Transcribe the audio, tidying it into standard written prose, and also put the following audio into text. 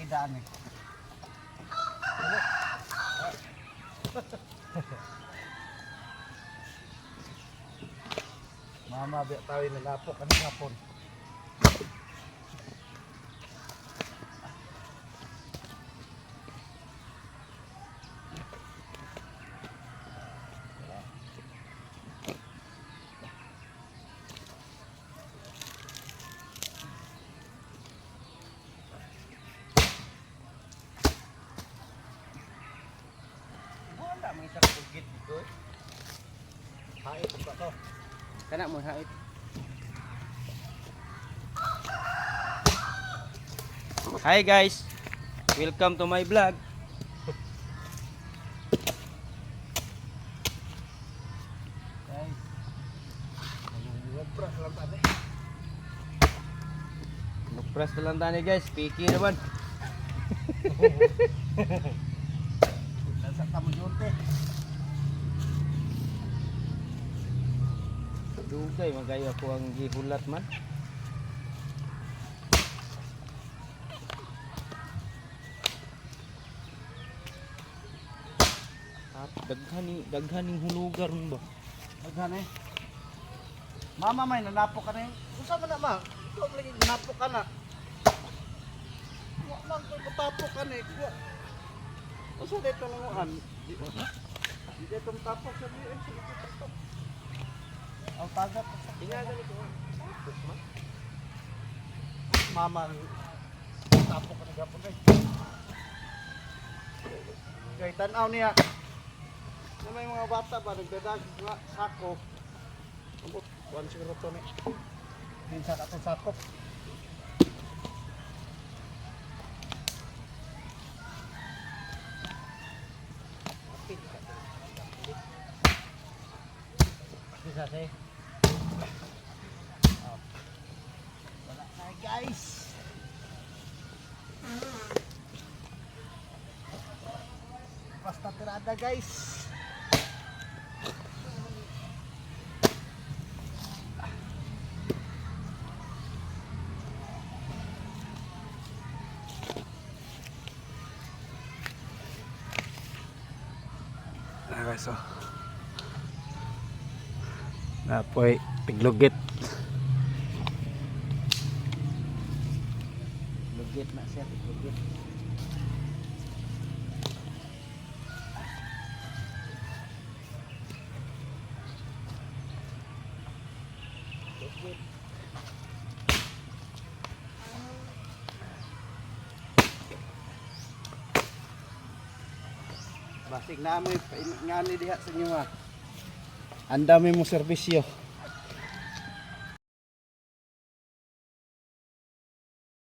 Partida ani. Mama, biya tayo nalapok ani hapon. Wala man isa ka bugit dito eh. Hait ba to? Kana mo hait. Hi guys. Welcome to my vlog. Guys. Nagpras lang tani. Nagpress na lang tani guys. Piki naman. Lansa ta mo junte. Dugay magayo ako ang gihulat man. Ah, daghan ni daghan ning hulugar ba? Daghan eh. Mama may nanapok ka na eh. Unsa man na ma? Ikaw man lagi nanapok ka na. Wa man ko'y matapok ka na eh. Wa. Unsa dito nanguan? Di di dito matapok sa eh. Sa tapok. Ang tagap sa Tinga gani ko. Tapok man. Mama tapok ka na gapon eh. Kay tan-aw niya. Na may mga bata ba nagdadag nga sako. Ambot, kuan siguro to ni. Kinsa ka tong sakop. Bisa say. Wala na guys. Basta tirada guys. Ah, guys, oh. Napoy, piglugit. Lugit na siya, lugit. Basig na amoy ngani diha sa inyo ha. Ang dami mo serbisyo.